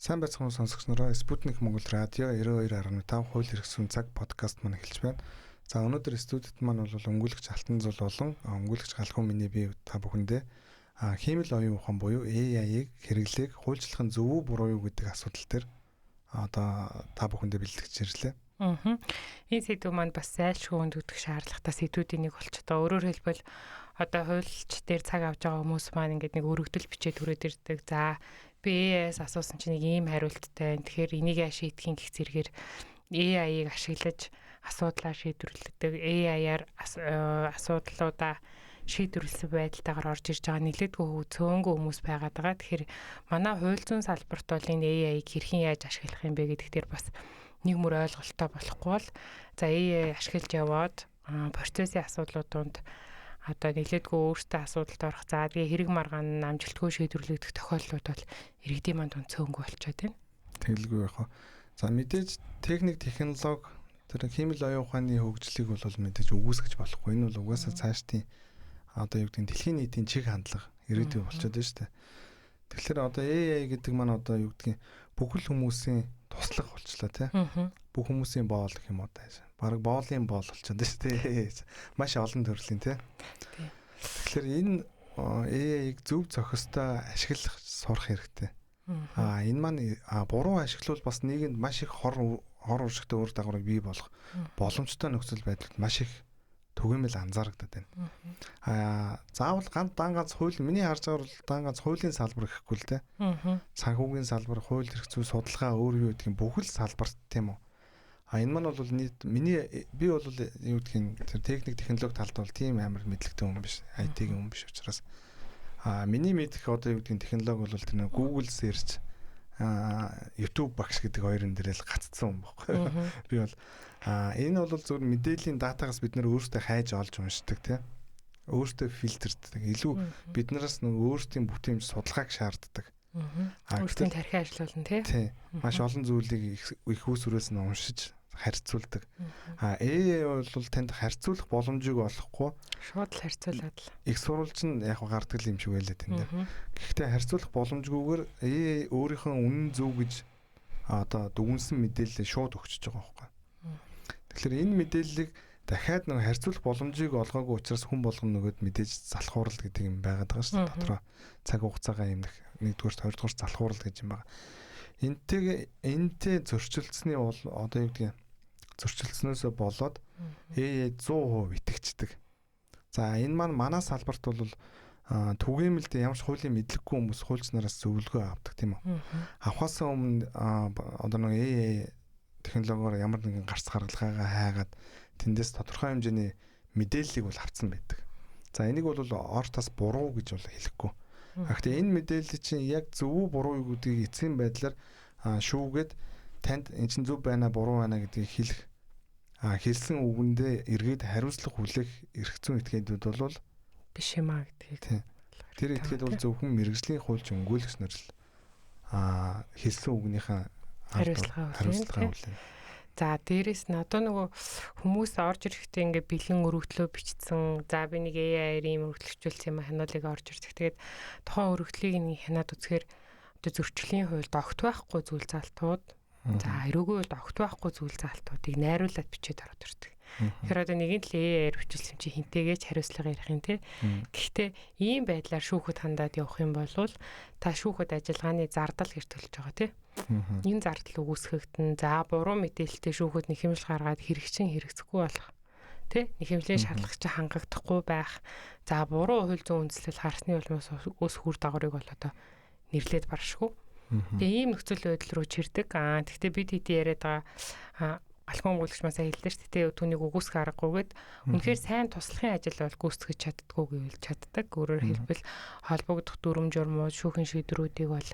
Сайн байцгаана уу сонсогч нараа, Sputnik Монгол радио 92.5 хууль эрх зүйн цаг подкаст маань эхэлж байна. За, өнөөдөр студид маань бол өмгөөлөгч Алтанзул болон өмгөөлөгч Галхуу миний би та бүхэндээ хиймэл оюун ухаан буюу AI-ыг хэрэглээг хуульчлах нь зөв үү, буруу юу гэдэг асуудал дээр одоо та бүхэндээ бэлтгэж ирлээ. Аа. Энэ сэдв маань бас зайлшгүй хөндөгдөх шаардлагатай сэдвүүдийн нэг болчиход. Өөрөөр хэлбэл, одоо хуульч дээр цаг авч байгаа хүмүүс маань ингээд нэг өргөдөл бичээд түрээд ирдэг. За, би AI-аас асуусан чинь нэг ийм хариулттай. Тэгэхээр энийг яа шийдэх юм гэх зэрэгээр AI-ыг ашиглаж асуудлаа шийдвэрлэдэг. AI-аар асуудлуудаа шийдвэрлэсэн байдалтайгаар орж ирж байгаа нэлээдгүй цөөнгөө хүмүүс байгаад байгаа. Тэгэхээр манай хууль зүйн салбарт бол энэ AI-г хэрхэн яаж ашиглах юм бэ гэдэг дээр бас нэг мөр ойлголттой болохгүй бол, за, AI ашиглаж яваад процессын асуудлууд донд одоо нэлээдгүй өөртөө асуудалд орох, за, тэгээ хэрэг маргаан нь амжилтгүй шийдвэрлэгдэх тохиолдлууд бол иргэдийн манд дунд цөөнгүй болчиход байна. Тэгэлгүй байх уу. За, мэдээж техник, технологи, тэр хиймэл оюун ухааны хөгжлийг бол мэдээж үгүйсгэж болохгүй. Энэ бол угаасаа цаашдын одоо юу гэдэг нь дэлхийн нийтийн чиг хандлага, ирээдүй болчиход байна шүү дээ. Тэгэхээр одоо AI гэдэг маань одоо юу гэдгийг бүхэл хүмүүсийн туслах болчлоо, тий. Бүх хүмүүсийн боол гэх юм уу даа. Бараг боолын боол болчиход байна шүү дээ. Маш олон төрлийн, тий. Тэгэхээр энэ AI-г зөв зохистой ашиглах сурах хэрэгтэй. Энэ маань буруу ашиглавал бас нийгэмд маш их хор хор уршигтай үр дагаврыг бий болох боломжтой нөхцөл байдлууд маш их түгээмэл анзаарагдаад байна. Заавал ганц дан ганц хууль, миний харж байгаа бол дан ганц хуулийн салбар гэхгүй л дээ. Санхүүгийн салбар, хууль эрх зүй, судалгаа, өөр юу гэдгийг бүхэл салбарт, тийм үү. Энэ маань бол нийт миний би бол юу гэдгийг тэр техник, технологи талд бол тийм амар мэдлэгтэй хүн биш. IT-ийн хүн биш учраас миний мэдэх одоо юу гэдгийг технологи бол тэр Google search, YouTube багш гэдэг хоёрын дээр л гаццсан хүн байхгүй. Би бол энэ бол зөвхөн мэдээллийн data-гаас бид нар өөрсдөө хайж олж уншдаг, тийм. Өөрсдөө фильтрддэг. Илүү биднээс нэг өөрсдийн бүтээмж, судалгааг шаарддаг. Өөрсдийн тархи ажиллуулна, тий. Тий. Маш олон зүйлийг их үүсвэрээс нь уншиж харьцуулдаг. AI бол танд харьцуулах боломжийг олохгүй шууд л харьцуулаад л. Их сурвалж нь яг гардаг юм шиг байлаа тэн дээр. Гэхдээ харьцуулах боломжгүйгээр AI өөрийнхөө үнэн зөв гэж одоо дүгнсэн мэдээлэлээ шууд өгчөж байгаа байхгүй. Тэгэхээр энэ мэдээллийг дахиад нэг харьцуулах боломжийг олгоогүй учраас хүн болгон нөгөөд мэдээж залхуурал гэдэг юм байгаад байгаа шүү дээ. Дотроо цаг хугацаагаа юм нэгдүгээр, хоёрдугаар залхуурал гэж юм байгаа. Энтэй зөрчилдсөний бол одоо юу гэдгийг зөрчилдснөөсөө болоод AI 100% итгэждэг. За, энэ маань манай салбарт бол түгээмэлд ямар ч хуулийн мэдлэггүй хүмүүс хуульч нараас зөвлөгөө авдаг, тийм үү. Авахаас өмнө одоо нэг AI технологиор ямар нэгэн гарц гаргалгаагаа хайгаад тэндээс тодорхой хэмжээний мэдээллийг бол авцсан байдаг. За, энийг бол ортаас буруу гэж бол хэлэхгүй. Гэхдээ энэ мэдээлэл чинь яг зөв үү, буруу юу гэдгийг эцсийн байдлаар шүүгээд танд эн чинь зөв байна, буруу байна гэдгийг хэлэх, хэлсэн үгэндээ эргээд хариуцлага хүлээх эрх зүйн этгээдүүд бол биш юм а гэдгийг. Тэр этгээд бол зөвхөн мэргэжлийн хуульч, өмгөөлөгч нар л хэлсэн үгнийхээ хариуцлага хүлээнэ. За, дээрэс нь одоо нөгөө хүмүүс орж ирэхдээ ингээ бэлэн өргөдлөө бичсэн. За, би нэг AI-аар ийм өргөдлөгчүүлсэн юм ханиулыг орж ирдэг. Тэгээд тухайн өргөдлийг нэг хянаад үзэхээр одоо зөрчлийн хуульд огт байхгүй зүйл залтууд, за, эрүүгийн хуульд огт байхгүй зүйл залтуудыг найруулад бичээд ороод ирдэг. Тэгэхээр одоо нэгэн тал AI-аар бичүүлсэн чи хинтэйгээ ч хариуцлага ярих юм, те. Гэхдээ ийм байдлаар шүүхэд хандаад явах юм бол та шүүхэд ажиллагааны зардал гэж төлж байгаа, те. Энэ зардал үгүйсгэгдэн. За, буруу мэдээлэлтэй шүүхэд нэхэмжил гаргаад хэрэгчин хэрэгцэхгүй болох. Тэ, нэхэмжлийн шаардлага чинь хангагдахгүй байх. За, буруу хууль зүйн үндэслэл харсны улмаас өс хүр дагаврыг бол одоо нэрлээд баршгүй. Тэгээ ийм нөхцөл байдал руу чирдэг. Тэгтээ бид хэдий яриад байгаа галхуун гүйлгч маань сайн хэллээ шүү дээ. Түүнийг үгүйсгэх аргагүйгээд үнэхээр сайн туслахын ажил бол гүйцэтгэж чаддгүй гэвэл чаддаг. Өөрөөр хэлбэл, холбогдох дүрм журмууд, шүүхийн шийдвэрүүдийг бол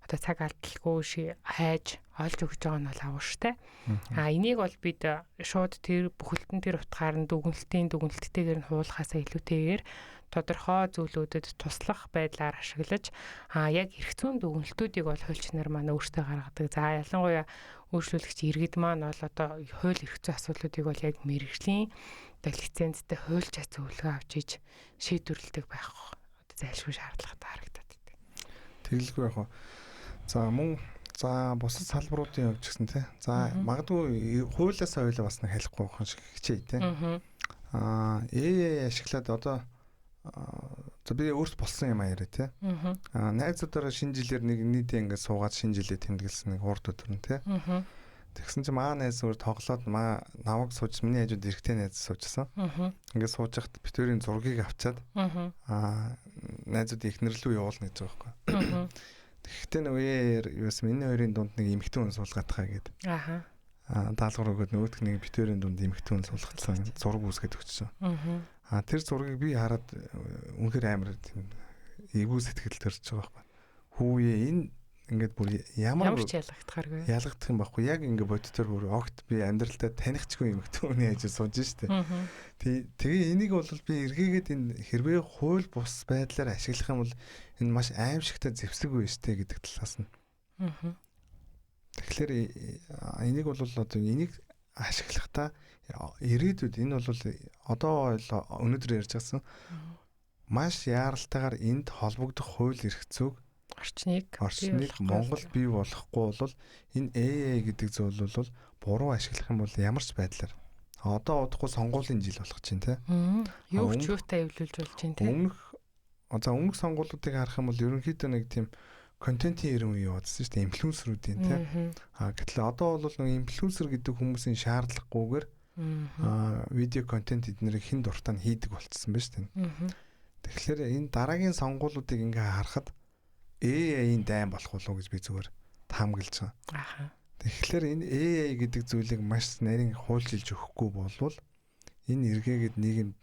одоо цаг алдалгүй хайж олж өгч байгаа нь бол авууштай. Энийг бол бид шууд тэр бүхэлдэн тэр утгаар нь дүгнэлтийн дүгнэлттэйгээр нь хуулахаасаа илүүтэйгээр тодорхой зүйлүүдэд туслах байдлаар ашиглаж, яг эрх зүйн дүгнэлтүүдийг бол хуульч нар маань өөрсдөө гаргадаг. За, ялангуяа өөрчлөлөгч иргэд маань бол одоо хууль эрх зүйн асуудлуудыг бол яг мэргэжлийн одоо лицензтэй хуульчаа зөвлөгөө авч иж шийдвэрлэдэг байх одоо зайлшгүй шаардлагатай харагдаад байдаг. Тэгэлгүй яг. За, мөн За бусад салбаруудын хувьд ч гэсэн тий. За магадгүй хуулиасаа ойлоо бас нэг халихгүй байх шиг хичээе тий. AI ашиглаад одоо за би өөрт болсон юм аяарэ тий. Найзуудаараа шинэ жилээр нэг нийтээ ингээд суугаад шинэ жилээ тэмдэглэсэн нэг урд өдөр нь тий. Тэгсэн чинь маа найз өөр тоглоод маа наваг сууж миний хажууд эрэгтэй найз суужсан. Ингээд сууж хахад битүүрийн зургийг авчаад найзуудын эхнэр лүү явуулна гэж байгаа байхгүй. Тэгэхдээ нөгөө яар юус миний хоёрын дунд нэг эмэгтэй хүн суулгатхаа гээд. Даалгавар өгөөд нөгөөх нэг битүүрийн дунд эмэгтэй хүн суулгацсан зураг үүсгээд өгчсөн. Тэр зургийг би хараад үнэхээр амар тийм эвгүй сэтгэл төрж байгаа байхгүй. Хүүе энэ ингээд бүр ямар ч ялгагдахааргүй. Ялгагдах юм байхгүй. Яг ингээд бодитоор бүр огт би амьдралдаа танихгүй эмэгтэй хүний ажил сууж штэ. Тэгээ энийг бол би эргээгээд энэ хэрвээ хууль бус байдлаар ашиглах юм бол энэ маш аимшигтай зэвсэг үе штэ гэдэг талаас нь. Тэгэхээр энийг бол одоо энийг ашиглахдаа ирээдүйд энэ бол одоо өнөөдөр ярьж байсан маш яаралтайгаар энд холбогдох хууль эрх зүйг орчныг Монгол бий болохгүй бол энэ AI гэдэг зүйл бол буруу ашиглах юм бол ямар ч байдлаар одоо удахгүй сонгуулийн жил болох чинь тий. Юу ч юутай эвлүүлж болж чинь тий. Өмнөх сонгуулиудыг харах юм бол ерөнхийдөө нэг тийм контентын ирэн үе яваадсан шүү дээ. Инфлюенсерүүдийн тий. Гэтэл одоо бол нэг инфлюенсер гэдэг хүмүүсийн шаардлагагүйгээр видео контент эднэрийг хэн дуртай нь хийдэг болцсон байна шүү дээ. Тэгэхээр энэ дараагийн сонгуулиудыг ингээ харахад AI-ийн дайн болох болов уу гэж би зүгээр таамаглаж байгаа. Тэгэхээр энэ AI гэдэг зүйлийг маш нарийн хуульчилж өгөхгүй болвол энэ эргээгээд нийгэмд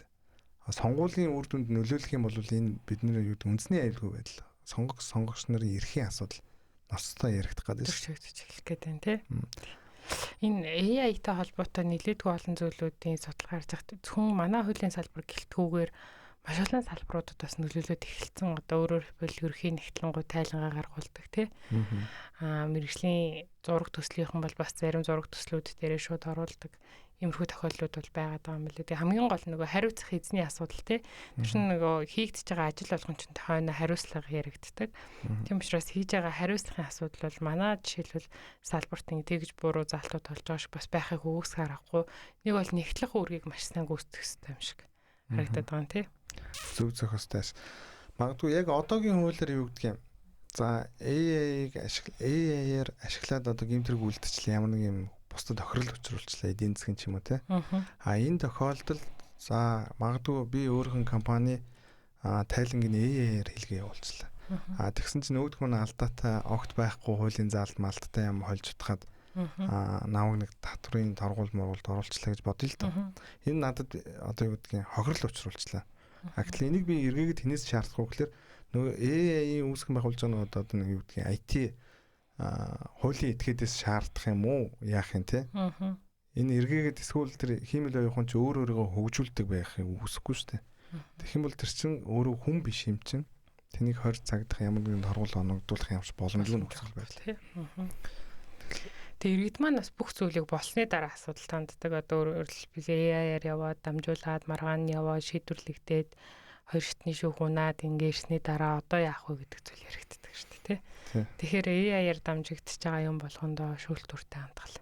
сонгуулийн үр дүнд нөлөөлөх юм бол энэ бидний юу гэдэг үндэсний аюулгүй байдал, сонгогч нарын эрхийн асуудал ноцтой яригдах гэдэг шүү. Төршөгдөж эхлэх гээд байна тий. Энэ AI-тай холбоотой нэлээдгүй олон зүйлүүдийн судалгаа гарч байхад зөвхөн манай хуулийн салбар гэлтгүүгээр маш олон салбаруудад бас нөлөөлөд эхэлсэн. Одоо өөрөөр хэлбэл ерөнхий нэгтлэнгуй тайлангаа гаргуулдаг тий. Мэргэжлийн зураг төслийнхэн бол бас зарим зураг төслүүд дээрээ шууд оруулдаг. Иймэрхүү тохиолдлууд бол байгаад байгаа юм билээ. Тэгээ хамгийн гол нөгөө хариуцах эзний асуудал тий. Тэр чинь нөгөө хийгдэж байгаа ажил болгон чинь хойно хариуцлага яригддаг. Тийм учраас хийж байгаа хариуцлагын асуудал бол манай жишээлбэл салбарт ингэ тэгж буруу залтууд болж байгаа шиг бас байхыг үүсэх аргагүй. Нэг бол нэгтлэх үүргийг маш сайн гүйцэтгэх хэрэгтэй юм шиг харагдаад байгаа юм тий. Зөв зохиостой. Магадгүй яг одоогийн хуулиар юу гэдэг юм? За AI-г AI-аар ашиглаад одоо гэмтрэг үлдчихлээ ямар нэг юм бусдад тохирол учруулчлаа эдийн засгийн ч юм уу те. Энэ тохиолдолд за магадгүй би өөрийнхөө компани тайлангийн AI-аар хэлгээ явуулчлаа. Тэгсэн чинь нөгөөх нь алдаатай огт байхгүй хуулийн заалт малттай юм хольж утгаад намайг нэг татврын торгуул мургуулд оруулчлаа гэж бодъё л доо. Энэ надад одоо юу гэдгийг хохирол учруулчлаа. Гэтэл энийг би эргээгээд тэнээс шаардахгүй гэхээр нөгөө AI-ийн үүсгэн байгуулж байгаа нөгөө одоо нэг юу гэдгийг IT хуулийн этгээдээс шаардах юм уу яах юм те. Энэ эргээгээд эсвэл тэр хиймэл оюун чи өөр өөрийгөө хөгжүүлдэг байхыг үгүйсэхгүй шүү дээ. Тэгэх юм бол тэр чин өөрөө хүн биш юм чин. Тэнийг 20 цагдах ямар нэгэн торгуул оногдуулах ямарч боломжгүй нөхцөл байдал. Тэгээ иргэд маань бас бүх зүйлийг болсны дараа асуудал танддаг. Одоо өөрөөр хэлбэл AI-аар яваад дамжуулаад маргаан яваад шийдвэрлэгдээд хоёр шатны шүүх унаад ингээрсний дараа одоо яах вэ гэдэг зүйл яригддаг шүү дээ, тий. Тэгэхээр AI-аар дамжигдчихж байгаа юм болгондоо шүүлтүүртэй хандгал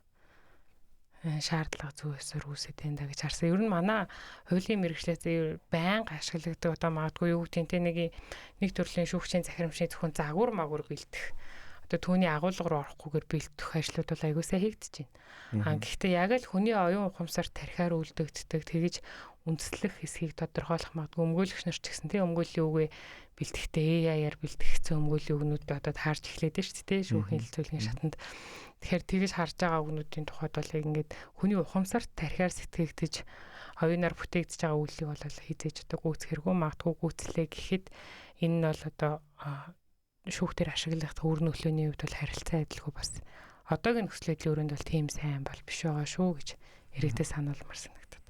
шаардлага зүйсээр үүсэт байна да гэж харсан. Ер нь манай хуулийн мэргэжлээс байнга ашигладаг. Одоо магадгүй юу гэдэг те нэг төрлийн шүүгчийн захирамжны зөвхөн загвар магвар бэлдэх. Одоо түүний агуулга руу орохгүйгээр бэлтгэх ажлууд бол аягүй сайн хийгдэж байна. Гэхдээ яг л хүний оюун ухамсар тархиар үлдэгддэг тэгж үндэслэх хэсгийг тодорхойлох магадгүй өмгөөлөгч нар ч гэсэн тийм өмгөөллийн үгээ бэлтгэхдээ AI-аар бэлтгэгдсэн өмгөөллийн үгнүүд одоо таарч эхлээд байна шүү дээ шүүхийн хэлцүүлгийн шатанд. Тэгэхээр тэгж харж байгаа үгнүүдийн тухайд бол яг ингээд хүний ухамсарт тархиар сэтгэгдэж оюунаар бүтээгдэж байгаа үйлийг бол хизээж одоо гүйцэхэргүй магадгүй гүйцлээ гэхэд энэ нь бол одоо шүүхтэр ашиглах үр нөлөөний хувьд бол харилцаа адилгүй бас одоогийн нөхцөл байдлын өрөөнд бол тийм сайн бол биш байгаа шүү гэж иргэдэд сануулмар санагдаад.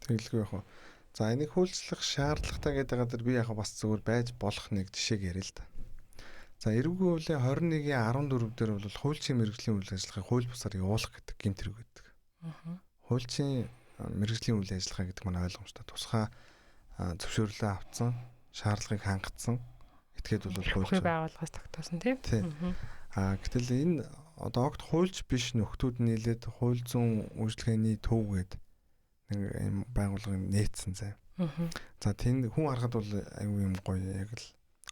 Тэгэлгүй яг. За энийг хуульчлах шаардлагатай гэдэг байгаа дэр би яг бас зүгээр байж болох нэг жишээг яриа л да. За эрүүгийн хуулийн 21-ийн 14 дээр бол хуульчийн мэргэжлийн үйл ажиллагааг хууль бусаар явуулах гэдэг гэмт хэрэг байдаг. Хуульчийн мэргэжлийн үйл ажиллагаа гэдэг маань ойлгомжтой. Тусгай зөвшөөрлөө авцсан, шаардлагыг хангацсан этгээд бол хууль байгууллагаас тогтоосон тийм. Гэтэл энэ одоо огт хуульч биш нөхдүүд нийлээд хууль зүйн үйлчилгээний төв гээд нэг юм байгууллагыг нээсэн заяа. За тэнд хүн харахад бол аюу юм гоё яг л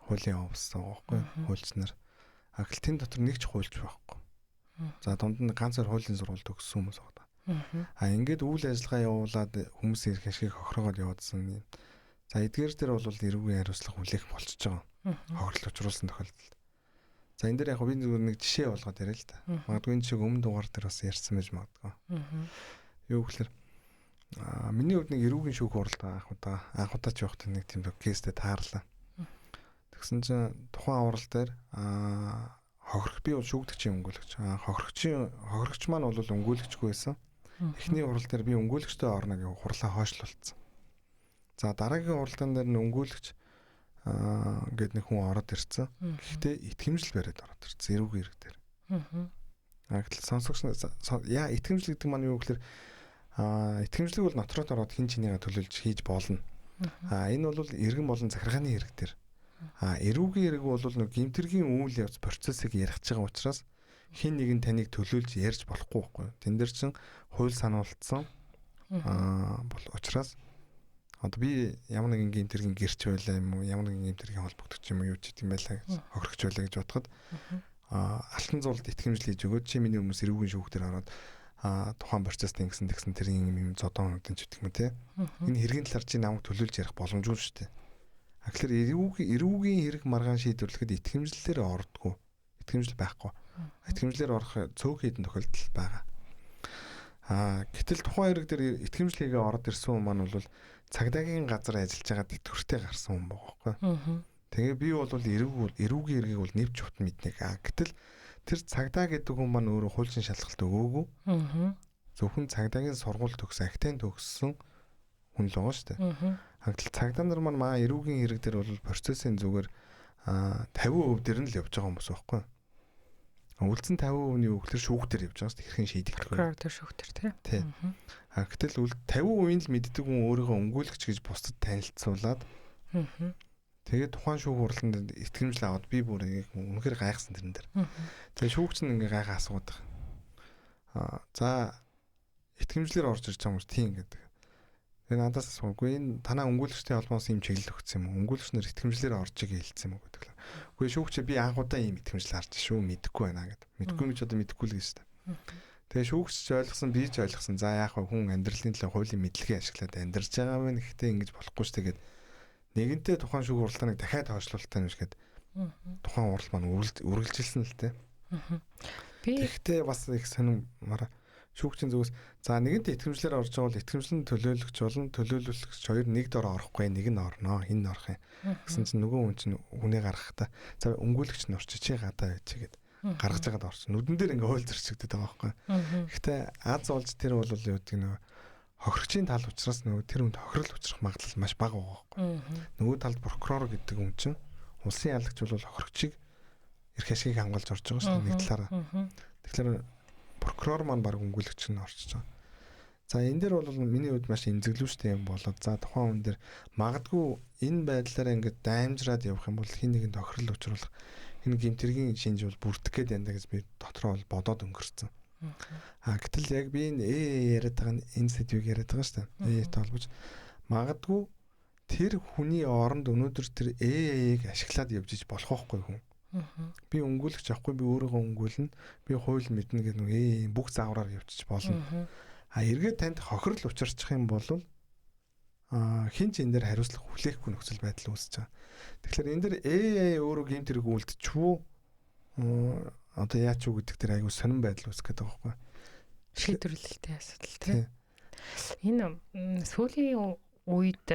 хуулийн офис байгаа байхгүй хуульч нар. А гэтэл тэн дотор нэг ч хуульч байхгүй. За дунд нь ганцаар хуулийн сургууль төгссөн хүмүүс байгаа. А ингээд үйл ажиллагаа явуулаад хүмүүсийн эрх ашигыг хохирогоод явуулсан юм. За эдгээр дээр бол эрүүгийн хариуцлага хүлээх болчихж байгаа. Хохирол учруулсан тохиолдолд. За энэ дээр яг би зүгээр нэг жишээ болгоод яриа л да. Магадгүй энэ жишээг өмнө дугаар дээр бас ярьсан байж магадгүй. Юу гэхээр миний хувьд нэг эрүүгийн шүүх хуралд анх удаа ч явахдаа нэг тийм кейстэй таарлаа. Тэгсэн чинь тухайн аврал дээр хохирох би бол шүүгдэгчийн өмгөөлөгч. Хохирогч маань бол өмгөөлөгчгүй байсан. Эхний хурал дээр би өмгөөлөгчтэй орно гэх хурлаа хойшлуулсан. За дараагийн хуралдаан дээр нь өмгөөлөгч гээд нэг хүн ороод ирсэн. Гэхдээ итгэмжил бариад ороод ирсэн эрүүгийн хэрэг дээр. Гэтэл сонсогч яа итгэмжил гэдэг маань юу гэхээр итгэмжлэг бол нотроод ороод хин чинийгээ төлөөлж хийж болно. Энэ бол иргэн болон захиргааны хэрэг дээр. Эрүүгийн хэрэг бол нэг гэмтэргийн үйл явц процессыг ярих гэж байгаа учраас хин нэгэн таныг төлөөлж ярьж болохгүй байхгүй. Тэн дээр чин хууль сануулсан бол учраас одоо би ямар нэгэн гэмтэргийн гэрч байлаа юм уу, ямар нэгэн гэмтэргийн холбогдогч юм уу юу ч гэдэг юм байлаа гэж хохирогч байлаа гэж бодоход алтан зулд итгэмжил хийж өгөөд чи миний хүмүүс эрүүгийн шүүхтэр ороод тухайн процесст ингэсэн тэгсэн тэр юм юм зодон өнөдөн ч гэдэг юм те. Энэ хэргийн талаар чи намайг төлөөлж ярих боломжгүй шүү дээ. Тэгэхээр эрүүгийн хэрэг маргаан шийдвэрлэхэд итгэмжлэлээр ордгоо. Итгэмжил байхгүй. Итгэмжлэлээр орох цөөх хэдэн тохиолдол байгаа. Гэтэл тухайн хэрэг дээр итгэмжил хийгээ ороод ирсэн хүн маань бол цагдаагийн газар ажиллаж байгаа тэтгэвртэй гарсан хүн байгаа байхгүй. Тэгээ би бол эрүүгийн хэргийг бол нэвч хувт мэднэ. Гэтэл тэр цагдаа гэдэг хүн маань өөрөө хуулийн шалгалт өгөөгүй. Зөвхөн цагдаагийн сургууль төгсөн, актен төгссөн хүн л байгаа шүү дээ. Гэтэл цагдаа нар маань маа эрүүгийн хэрэг дээр бол процессын зүгээр 50% дээр нь л явж байгаа хүмүүс байхгүй. Үлдсэн 50% нь юу гэхээр шүүхтэр явж байгаа шүү дээ. Хэрхэн шийдэгдэх вэ? Прокурор шүүхтэр тий. Гэтэл 50% нь л мэддэг хүн өөрийгөө өмгөөлөгч гэж бусдад танилцуулаад тэгээд тухайн шүүх хурланд итгэмжил аваад би бүр үнэхээр гайхсан тэрэн дээр. Тэгээд шүүгч нь ингээ гайхаа асуудаг. За итгэмжлэр орж ирж байгаа юм тийм гэдэг. Тэгээд надаас асуугүй энэ танаа өмгөөлөгчтэй холбоос ийм чиглэл өгсөн юм уу? Өмгөөлөгч нар итгэмжлэр орж игээ хэлсэн юм уу гэдэг. Үгүй шүүгч би анх удаа ийм итгэмжил харж шүү мэдэхгүй байна гэд. Мэдэхгүй юм чи одоо мэдэхгүй л гэж шүү дээ. Тэгээ шүүгч ч ойлгосон би ч ойлгосон. За яах вэ хүн амьдралын төлөө хуулийн мэдлэгээ ашиглаад амьдарч байгаа юм. Гэхдээ ингэж болохгүй шүү дээ гэд. Нэгэнтээ тухайн шүүх хуралдааныг дахиад хойшлуултай юм шиг гээд тухайн хурал маань үргэлжилсэн л дээ. Би гэхдээ бас их сонин мараа шүүгчийн зүгээс за нэгэнтээ итгэмжлэр орж байгаа бол итгэмжлэн төлөөлөгч болон төлөөлөгч хоёр нэг дор орохгүй нэг нь орно хин нь орох юм гэсэн чинь нөгөө хүн чинь хүнээ гаргахтаа за өмгөөлөгч нь орчих чи гадаа байж гээд гаргаж байгаад орчих нүдэн дээр ингээ хууль зөрчигдөд байгаа байхгүй. Гэхдээ аз олж тэр бол юу гэдэг нөгөө хохирогчийн тал учраас нөгөө тэр хүнд хохирол учрах магадлал маш бага байгаа байхгүй. Нөгөө талд прокурор гэдэг хүн чинь улсын ялагч бол хохирогчийг эрх ашигыг хамгаалж орж байгаа шүү дээ нэг талаараа. Тэгэхээр прокурор маань баг өмгөөлөгч нь орчиж байгаа. За энэ дээр бол миний хувьд маш эмзэглүүштэй юм болоод за тухайн хүн дээр магадгүй энэ байдлаараа ингээд даймжраад явах юм бол хин нэгэн тохирол учруулах энэ гэмтэргийн шинж бол бүрдэх гээд байна гэж би дотроо бол бодоод өнгөрцөн. Гэтэл яг би энэ яриад байгаа нь энэ сэдвийг яриад байгаа шүү дээ. ЭЭ-тэй холбож магадгүй тэр хүний оронд өнөөдөр тэр ЭЭ-ийг ашиглаад явж иж болох байхгүй хүн. Би өмгөөлөгч авахгүй би өөрийгөө өмгөөлнө. Би хууль мэднэ гэх нэг бүх загвараар явчих болно. Эргээд танд хохирол учирчих юм бол хин ч энэ дээр хариуцлага хүлээхгүй нөхцөл байдал үүсэж байгаа. Тэгэхээр энэ дэр AI өөрөө гэмт хэрэг үлдчихв үү? Одоо яач уу гэдэг дээр айгүй сонин байдал үүсэх гэдэг байгаа байхгүй. Шийдвэрлэлтэй асуудал тий. Энэ сүүлийн үед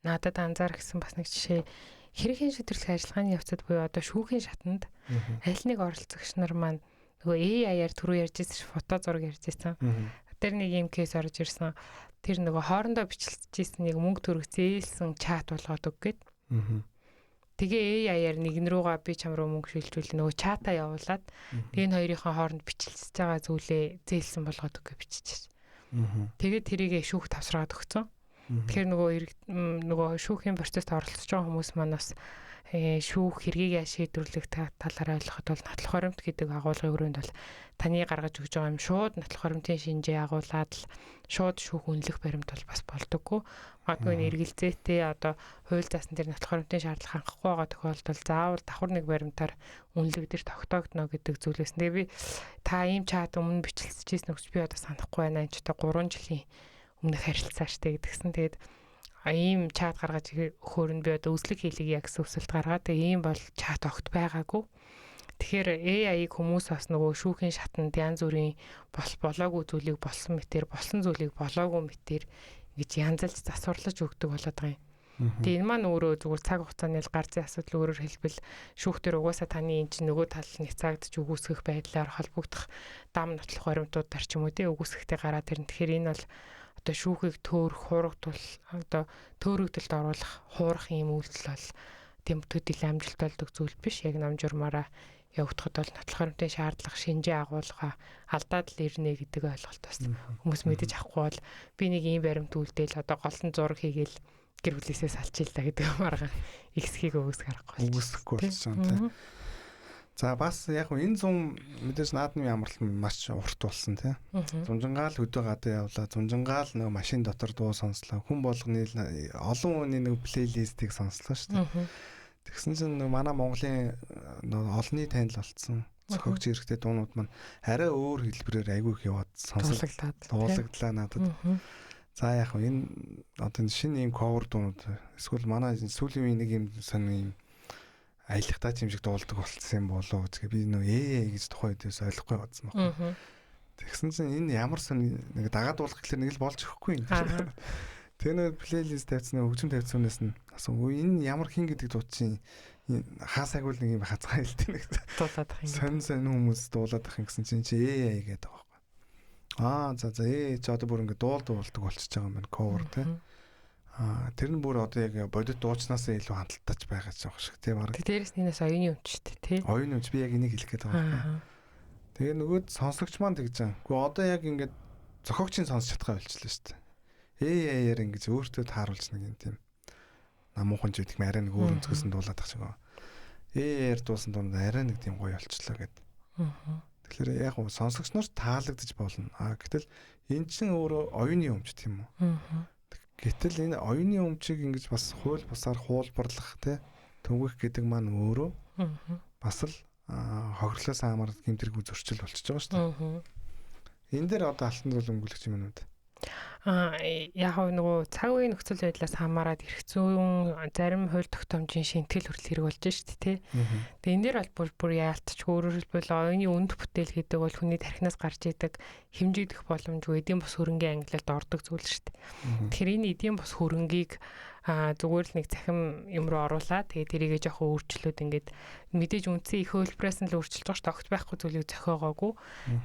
надад анзаарчихсан бас нэг жишээ хэргийн шийдвэрлэх ажиллагааны явцад буюу одоо шүүхийн шатанд аль нэг оролцогч нар маань нөгөө AI-аар түрүү ярьж байсан ш фото зураг ярьж байсан. Тэр нэг юм кейс орж ирсэн. Тэр нөгөө хоорондоо бичлэж нэг мөнгө төгрөг зээлсэн чат болгоод өг гээд. Тэгээ AI-аар нэгэн рүүгээ би чам руу мөнгө шилжүүлээ нөгөө чатаа явуулаад тэгээ энэ хоёрынхоо хооронд бичлэж байгаа зүйлээ зээлсэн болгоод өг гэж биччихсэн. Тэгээд тэрийг шүүх тавсраад өгсөн. Тэгэхээр нөгөө нөгөө шүүхийн процесст оролцож байгаа хүмүүс маань бас шүүх хэргийг яаж шийдвэрлэх талаар ойлгоход бол нотлох баримт гэдэг агуулгын өрөөнд бол таны гаргаж өгч байгаа юм шууд нотлох баримтын шинжээ агуулад л шууд шүүх үнэлэх баримт бол бас болдоггүй. Магадгүй энэ эргэлзээтэй одоо хууль заасан дээр нотлох баримтын шаардлага хангахгүй байгаа тохиолдолд заавал давхар нэг баримтаар үнэлэг дээр тогтоогдно гэдэг зүйлээс. Тэгээ би та ийм чат өмнө бичлэжсэн үгс би одоо санахгүй байна. Энэ ч одоо 3 жилийн өмнөх харилцаа штэ гэдгсэн. Тэгээд ийм чат гаргаж өгөхөөр нь би одоо үзлэг хийлгэе гэсэн өсөлт гаргаад тэгээ ийм бол чат огт байгаагүй. Тэгэхээр AI-г хүмүүс бас нөгөө шүүхийн шатанд янз бүрийн болоогүй зүйлийг болсон мэтэр, болсон зүйлийг болоогүй мэтэр ингэж янзалж засварлаж өгдөг болоод байгаа юм. Тэгээ энэ маань өөрөө зүгээр цаг хугацааны л гарцын асуудал, өөрөөр хэлбэл шүүхтэр угаасаа таны эн чинь нөгөө тал нь цагдж үгүйсгэх байдлаар холбогдох дам нотлох баримтуудаар ч юм уу те үгүйсгэхтэй гараад ирнэ. Тэгэхээр энэ бол одоо шүүхийг төөрөх, хуурагдвал одоо төөрөгдөлд оруулах, хуурах юм үйлдэл бол тийм төдийл амжилт болдог зүйл биш. Яг нам журмаараа явагдахад бол нотлох баримтын шаардлага, шинжээ агуулга алдаад л ирнэ гэдэг ойлголт бас хүмүүс мэдэж авахгүй бол би нэг ийм баримт үлдээл одоо гол нь зураг хийгээл гэр бүлээсээ салчил та гэдэг маргаан ихсхийг өгөөс харахгүй болчихсон. Үгүйсгэхгүй болчихсон тий. За бас яг энэ зун мэдээж наадмын амралт маш урт болсон тий. Зунжингаал хөдөө гадаа явлаа. Зунжингаал нөгөө машин дотор дуу сонслоо. Хүн болгоны олон хүний нэг плейлистийг сонслоо шүү дээ. Тэгсэн чинь нөгөө манай Монголын нөгөө олонний танил болцсон зохиогч эрэгтэй дуунууд маань арай өөр хэлбэрээр айгүй их яваад сонсогдлаа. Дуулагдлаа надад. За яг энэ одоо шинэ ийм cover дуунууд эсвэл манай сүүлийн үеийн нэг юм сонин юм аялахтаа ч юм шиг дуулдаг болцсон юм болоо гэж би нөө ээ гэж тухайн үедээс ойлгохгүй бодсон байхгүй. Тэгсэн чинь энэ ямар сонин нэг дагаад дуулах гэхлээр нэг л болж өгөхгүй юм. Тэгээ нөө плейлист тавьсан, хөгжим тавьсан хүнээс нь асуу энэ ямар хин гэдэг дуу чинь хаасайгүй нэг юм хазгаа хэлдэг нэг дуулаад ах юм. Сонин сонин хүмүүс дуулаад ах юм гэсэн чинь чи ээ гэдэг байгаа байхгүй. Аа за за ээ чи одоо бүр ингэ дуулдаг болчихж байгаа юм байна cover те. Аа тэр нь бүр одоо яг бодит дуучнаас илүү хандлтаач байгаа ч юм шиг тий баг. Дээрээс нь энэс оюуны өмч шүү дээ тий. Оюуны өмч би яг энийг хэлэх гээд байгаа байхгүй. Тэгээ нөгөөд сонсогч маань тэгж байгаа. Гэхдээ одоо яг ингээд зохиогчийн сонсч чадхаа болчихлоо шүү дээ. AI-аар ингэж өөртөө тааруулж нэг юм тийм намуухан ч гэдэг юм арай нэг өөр өнцгөөс нь дуулаад ах шиг байна. AI-аар дуусан дунд арай нэг тийм гоё болчихлоо гэд. Тэгэхээр яг гоо сонсогч нарт таалагдаж болно. А гэтэл эн чинь өөрөө оюуны өмч тийм үү? Гэтэл энэ оюуны өмчийг ингэж бас хууль бусаар хуулбарлах те түгэх гэдэг маань өөрөө бас л хохирлоос хамаарат гэмтэрхүү зөрчил болчихж байгаа шүү дээ. Энэ дээр одоо алтан зүйл өнгөлөх юм уу? Яг нөгөө цаг үеийн нөхцөл байдлаас хамаарат эрх зүйн зарим хууль тогтоомжийн шинтгэл хүртэл хэрэг болж шүү дээ тий. Тэгээ энэ дээр бол бүр яалтчгүй, өөрөөр хэлбэл оюуны үнд бүтээл гэдэг бол хүний тархинаас гарч идэг хэмжигдэх боломжгүй эдийн бус хөрөнгийн ангилалд ордог зүйл шүү дээ. Тэгэхээр энэ эдийн бус хөрөнгийг зүгээр л нэг цахим юм руу оруулаад тэгээ тэрийгээ жоохон өөрчлөөд ингээд мэдээж үндсэн их хөлбрээс нь л өөрчилж байгаа шүү дээ. Огт байхгүй зүйлийг зохиогоогүй.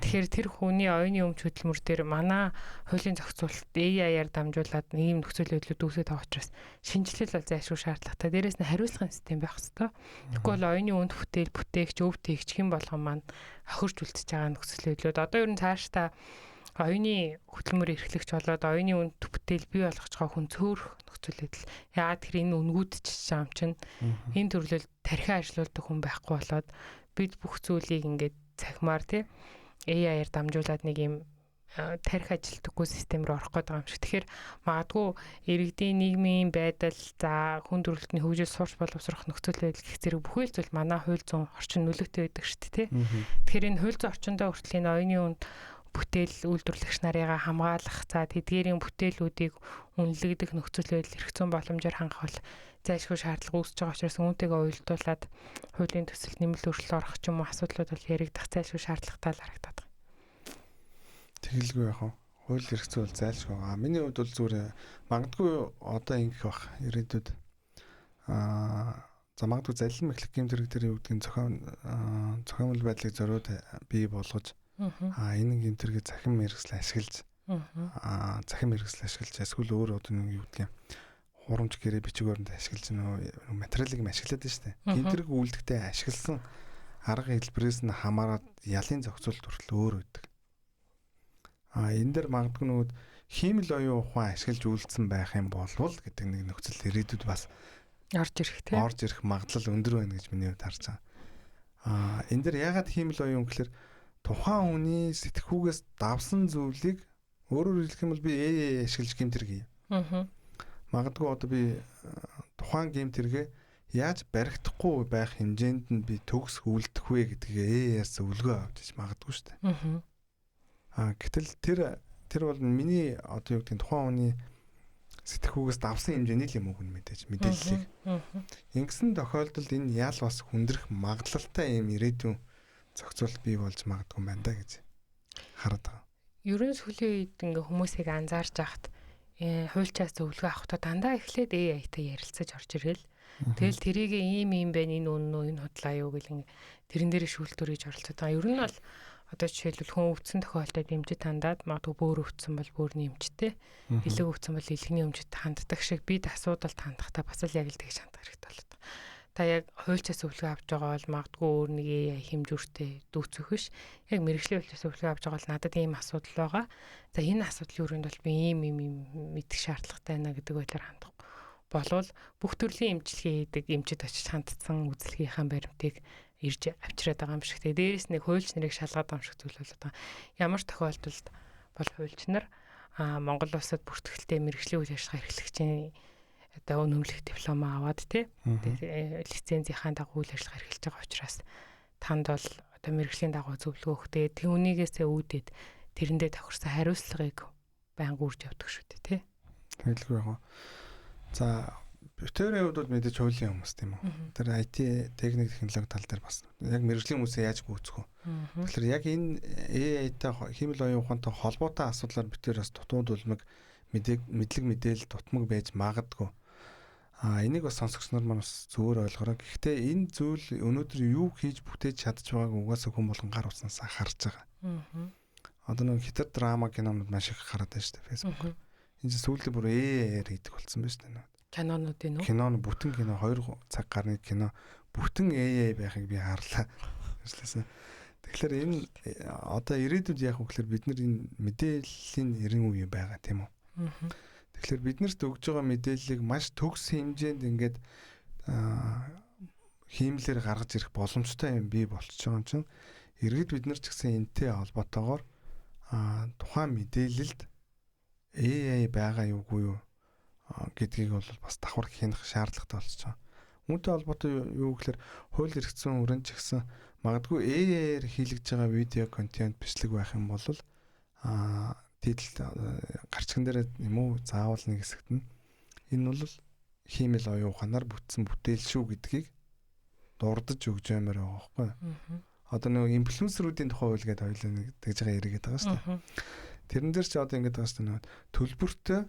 Тэгэхээр тэр хүний оюуны өмч хөдөлмөр дээр манай хуулийн зохицуулалт AI-аар дамжуулаад ийм нөхцөл байдлууд үүсээд байгаа учраас шинжилэл бол зайлшгүй шаардлагатай. Дээрээс нь хариуцлагын систем байх ёстой. Тэгэхгүй бол оюуны үнд бүтээл, бүтээгч, өв тээгч хэн болгон маань хохирч үлдчихэж байгаа нөхцөл байдлууд. Одоо ер нь цаашдаа оюуны хөдөлмөр эрхлэгч болоод оюуны үнд бүтээл бий болгож байгаа хүн цөөрөх нөхцөл байдал. Яагаад тэр энэ үнгүүдчихэж байгаа юм чинь энэ төрлөл тархиа ажилуулдаг хүн байхгүй болоод бид бүх зүйлийг ингээд цахимаар тий AI-аар дамжуулаад нэг юм тархи ажилтггүй систем рүү орох гээд байгаа юм шиг. Тэгэхээр магадгүй иргэдийн нийгмийн байдал, за хүн төрөлхтний хөгжил, сурч боловсрох нөхцөл байдал гэх зэрэг бүхэл зүйл манай хууль зүйн орчин нөлөөтэй байдаг шүү дээ тий. Тэгэхээр энэ хууль зүйн орчиндөө хүртэл энэ оюуны үнд бүтээл үйлдвэрлэгч нарыгаа хамгаалах, за тэдгээрийн бүтээлүүдийг үнэлэгдэх нөхцөл байдал эрх зүйн боломжоор хангах бол зайлшгүй шаардлага үүсэж байгаа учраас үүнтэйгээ уялдуулаад хуулийн төсөлд нэмэлт өөрчлөлт орох ч юм уу асуудлууд бол яригдах зайлшгүй шаардлагатай л харагдаад байгаа. Тэгэлгүй яах вэ? Хууль эрх зүй бол зайлшгүй байгаа. Миний хувьд бол зүгээр магадгүй одоо ингэх бах ирээдүйд за магадгүй залин мэхлэх гэмт хэрэг дээр юу гэдгийг зохиомл байдлыг зориуд бий болгож энэ гэмт хэргийг цахим хэрэгсэл ашиглаж цахим хэрэгсэл ашиглаж эсвэл өөр одоо нэг юу гэдгийг хурамч гэрээ бичиг баримт ашиглаж нөгөө материалыг юм ашиглаад байна шүү дээ. Гэмт хэрэг үйлдэхдээ ашигласан арга хэлбэрээс нь хамаарат ялын зохицуулалт хүртэл өөр байдаг. Энэ дээр магадгүй нөгөө хиймэл оюун ухаан ашиглаж үйлдсэн байх юм болвол гэдэг нэг нөхцөл ирээдүйд бас Орж ирэх тийм. Орж ирэх магадлал өндөр байна гэж миний хувьд харж байгаа. Энэ дэр яагаад хиймэл оюун гэхээр тухайн хүний сэтгхүүгээс давсан зүйлийг өөрөөр хэлэх юм бол би AI ашиглаж гэмт хэрэг хий. Магадгүй одоо би тухайн гэмт хэрэгээ яаж баригдахгүй байх хэмжээнд нь би төгс үлдэх вэ гэдгийг AI-аас зөвлөгөө авч иж магадгүй шүү дээ. Гэтэл тэр бол миний одоо юу гэдгийг тухайн хүний сэтгхүүгээс давсан хэмжээний л юм өгнө мэдээж мэдээллийг. Ингэсэн тохиолдолд энэ ял бас хүндрэх магадлалтай юм ирээдүйн зохицуулт бий болж магадгүй юм байна да гэж хараад байгаа. Ер нь сүүлийн үед ингээ хүмүүсийг анзаарч байхад хуульчаас зөвлөгөө авахдаа дандаа эхлээд AI-тай ярилцаж орж ирэл. Тэгэл тэрийг ийм ийм байна, энэ үнэн үү, энэ худлаа юу гэл ингээ тэрэн дээр шүүлтүүр хийж оролцоод байгаа. Ер нь бол одоо жишээлбэл хүн өвдсөн тохиолдолд эмчит хандаад магадгүй бөөр өвдсөн бол бөөрийн эмчтэй, элэг өвдсөн бол элэгний эмчит ханддаг шиг бид асуудалд хандахдаа бас л яг л тэгж хандах хэрэгтэй болоод байгаа. Та яг хуульчаас зөвлөгөө авч байгаа бол магадгүй өөр нэг AI хэмжүүртэй дүүцэх биш. Яг мэргэжлийн хуульчаас зөвлөгөө авч байгаа бол надад ийм асуудал байгаа. За энэ асуудлын өрөөнд бол би ийм ийм ийм мэдэх шаардлагатай байна гэдэг байдлаар хандах болвол бүх төрлийн эмчилгээ хийдэг эмчит очиж хандсан үзлэгийнхаа баримтыг ирж авчираад байгаа юм шиг. Тэгээ дээрэс нэг хуульч нарыг шалгаад байгаа юм шиг зүйл болоод байгаа. Ямар тохиолдолд бол хуульч нар Монгол улсад бүртгэлтэй мэргэжлийн үйл ажиллагаа эрхлэгчийн одоо үнэмлэх диплом аваад тий лицензийнхаа дагуу үйл ажиллагаа эрхэлж байгаа учраас танд бол одоо мэргэжлийн дагуу зөвлөгөө өгөх. Тэгээ түүнийгээсээ үүдээд тэрэндээ тохирсон хариуцлагыг байнга үрж явдаг шүү дээ тий. Тэгэлгүй яг. За битэрийн хувьд бол мэдээж хуулийн хүмүүс тийм үү. Тэр IT техник технологи тал дээр бас яг мэргэжлийн хүмүүсээ яаж гүйцэх вэ? Тэгэхээр яг энэ AI-тай хиймэл оюун ухаантай холбоотой асуудлаар битэр бас дутууд улмаг мэдлэг мэдээлэл дутмаг байж магадгүй. Энийг бас сонсогч нар маань бас зөвөр ойлгоорой. Гэхдээ энэ зүйл өнөөдөр юу хийж бүтээж чадж байгааг угаасаа хүн болгон гар утсанаас харж байгаа. Одоо нэг хятад драма кинонууд маш их гараад байна шүү дээ Facebook. Энэ чинь сүүлдээ бүр AI-аар хийдэг болсон байна шүү дээ. Кинонуудын үү? Кино нь бүтэн кино 2 цаг гарны кино бүтэн AI байхыг би харлаа. Ажилласан. Тэгэхээр энэ одоо ирээдүйд яах вэ гэхээр бид нар энэ мэдээллийн 90 үе байгаа тийм үү? Тэгэхээр биднэрт өгж байгаа мэдээллийг маш төгс хэмжээнд ингээд хиймлээр гаргаж ирэх боломжтой юм бий болчихж байгаа юм чинь иргэд бид нар ч гэсэн энтэй холбоотойгоор тухайн мэдээлэлд AI байгаа юугүй юу гэдгийг бол бас давхар хянах шаардлагатай болчихж байгаа. Үүнтэй холбоотой юу гэхээр хууль эрх зүйн хүрээнд ч гэсэн магадгүй AI-аар хийлгэж байгаа видео контент бичлэг байх юм бол тийдэл гарчган дээр юм уу заавал нэг хэсэгт нь энэ бол хиймэл оюун ухаанаар бүтсэн бүтээл шүү гэдгийг дурдж өгж ямаар байгаа байхгүй. Одоо нөгөө инфлюенсерүүдийн тухай хууль гэдэг хоёулаа нэг тэгж байгаа яригээд байгаа шүү дээ. Тэрэн дээр чи одоо ингэж байгаа шүү дээ. Төлбөртэй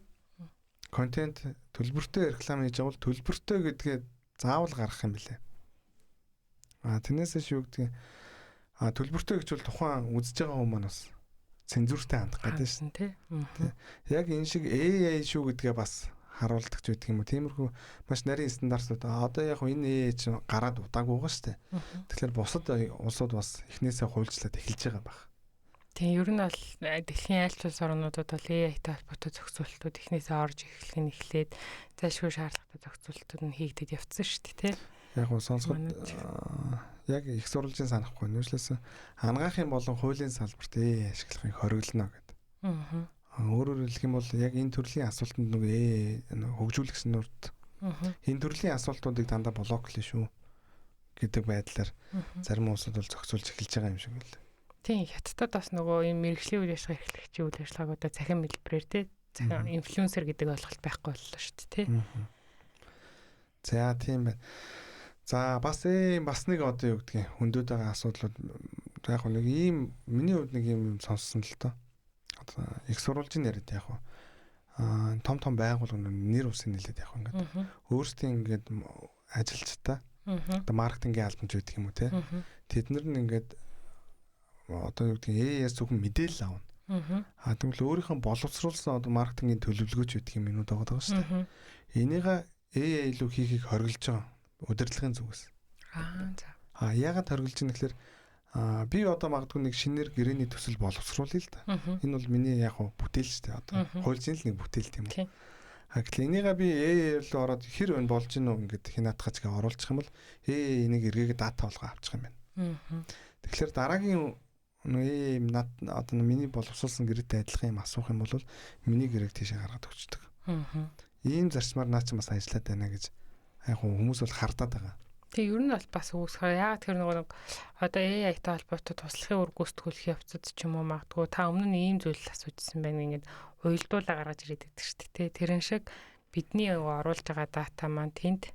контент, төлбөртэй реклам хийж байгаа бол төлбөртэй гэдгээ заавал гаргах юм билээ. Тэрнээсээ шүү гэдгийг төлбөртэй гэж бол тухайн үзэж байгаа хүмүүс маань бас цензуртэй хандах гэдэг шин тий. Яг энэ шиг AI шүү гэдгээ бас харуулдаг ч байдаг юм уу. Тиймэрхүү маш нарийн стандартууд. Одоо яг энэ AI чинь гараад удаагүй байгаа шүү дээ. Тэгэхээр бусад улсууд бас эхнээсээ хуульчлаад эхэлж байгаа байх. Тийм, ер нь бол дэлхийн аль ч улс орнуудад бол AI-тай холбоотой зохицуултууд эхнээсээ орж эхлэх нь эхлээд зайлшгүй шаардлагатай зохицуултууд нь хийгдээд явцсан шүү дээ, тий. Яг гоо сонсоход яг их сурвалжийн санахгүй. Нүүшлээс ангаахын болон хуулийн салбарт AI ашиглахыг хориглоно гэдэг. Өөрөөр хэлэх юм бол яг энэ төрлийн асуултанд нөгөө AI хөгжүүлэгч нарт энэ төрлийн асуултуудыг дандаа блоклоо шүү гэдэг байдлаар зарим улсууд бол зохицуулж эхэлж байгаа юм шиг байл. Тийм, хятадд бас нөгөө энэ мэргэжлийн үйл ажиллагаа эрхлэгчийн үйл ажиллагааг одоо цахим хэлбэрээр тий цахим инфлюенсер гэдэг ойлголт байхгүй боллоо шүү дээ тий. За тийм байна. За бас бас нэг одоо юу гэдгийг хөндөд байгаа асуудлууд яг нэг ийм миний хувьд нэг юм сонссон л доо. Одоо их сурвалжийн яриад яг том том байгууллага нэр усын нэлээд яг ингээд өөрсдийн ингээд ажилчтай одоо маркетингийн албан ч байдаг юм уу те. Тэд нар нь ингээд одоо юу гэдгийг AI-аас зөвхөн мэдээлэл авна. Тэгвэл өөрийнхөө боловсруулсан одоо маркетингийн төлөвлөгөөч гэдэг юм юмнууд байгаа шүү дээ. Энийг AI илүү хийхийг хориглож байгаа удирдлагын зүгээс. За. Яагаад хориглож байна гэхээр би одоо магадгүй нэг шинээр гэрээний төсөл боловсруулъя л да. Энэ бол миний яг хуу бүтээл шүү дээ. Одоо хуульчийн л нэг бүтээл тийм үү. А гэтэл энийгээ би AI руу ороод хэр өн болж гинүү ингээд хинаатгаж гээ оруулчих юм бол AI энийг эргээгээ дата болгоо авчих юм байна. Тэгэхээр дараагийн нөө над одоо миний боловсруулсан гэрээтэй адилхан юм асуух юм бол миний гэрээг тийшээ гаргаад өгчдөг. Ийм зарчмаар наа чи бас ажиллаад байна гэж яг хүмүүс бол хардаад байгаа. Тэг ер нь бол бас үүсгэр яагаад тэр нөгөө нэг одоо AI-тай холбоотой туслахын үр гүйцэтгүүлэх явцад ч юм уу магадгүй та өмнө нь ийм зүйл асуужсэн байна ингээд уялдуулаа гаргаж ирээд байдаг шүү дээ. Тэрэн шиг бидний оруулж байгаа дата маань тэнд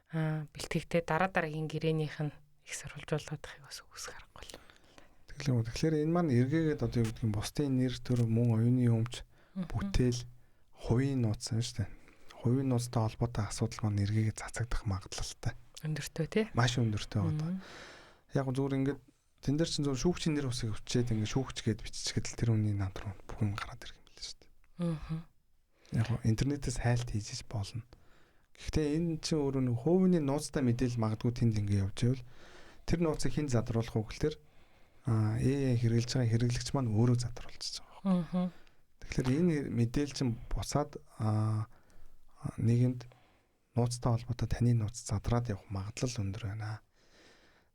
бэлтгэхдээ дараа дараагийн гэрээнийх нь их сурвалжуулгадахыг бас үүсгэх аргагүй л. Тэгэхээр энэ маань эргээгээд одоо юу гэдгийг бусдын нэр төр мөн оюуны өмч бүтээл хувийн нууц юм шүү дээ. Хувийн нууцтай холбоотой асуудал маань эргээгээд цацагдах магадлалтай. Өндөртэй тий. Маш өндөртэй байгаа. Яг зүгээр ингээд тэн дээр чинь зүгээр шүүгчийн нэр усыг өвчээд ингээд шүүгч гээд биччихээд л тэр хүний намд руу бүх юм гараад ирэх юм билээ шүү дээ. Яг интернетээс хайлт хийж болно. Гэхдээ энэ чинь өөрөө нэг хувийн нууцтай мэдээлэл магадгүй тэнд ингээд явж байвал тэр нууцыг хэн задруулах вэ гэхэлэр AI хэрэглэж байгаа хэрэглэгч маань өөрөө задруулчихж байгаа байхгүй. Тэгэхээр энэ мэдээлэл чинь буцаад нийгэмд нууцтай холбоотой таны нууц задраад явах магадлал өндөр байна.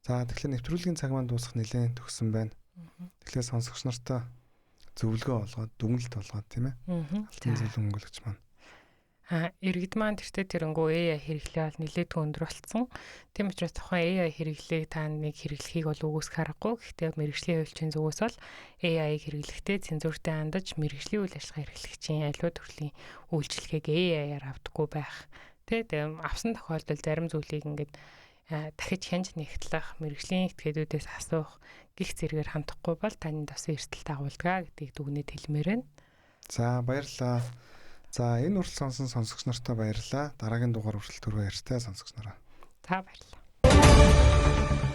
За тэгэхээр нэвтрүүлгийн цаг маань дуусах нэлээд төгссөн байна. Тэгэхээр сонсогч нартаа зөвлөгөө олгоод дүгнэлт олгоод тийм ээ. Алтан зөвлөгөө өнгөлөгч маань. Иргэд маань тэртээ тэрэнгүү AI хэрэглээ бол нэлээдгүй өндөр болцсон. Тийм учраас тухайн AI хэрэглээг та нэг хэрэглэхийг бол үгүйсгэх аргагүй. Гэхдээ мэргэжлийн хуульчийн зүгээс бол AI-г хэрэглэхдээ цензуртэй хандаж мэргэжлийн үйл ажиллагаа эрхлэгчийн аливаа төрлийн үйлчилгээг AI-аар авдаггүй байх. Тэ тэгээ авсан тохиолдолд зарим зүйлийг ингээд дахиж хянж нэгтлэх, мэргэжлийн этгээдүүдээс асуух гих зэрэгээр хандахгүй бол таны досын эрсдэл дагуулдаг гэдгийг дүгнээд хэлмээр байна. За баярлалаа. За энэ хүртэл сонсон сонсогч нартаа баярлалаа. Дараагийн дугаар хүртэл түрүү ярьтай сонсогч нараа. За баярлалаа.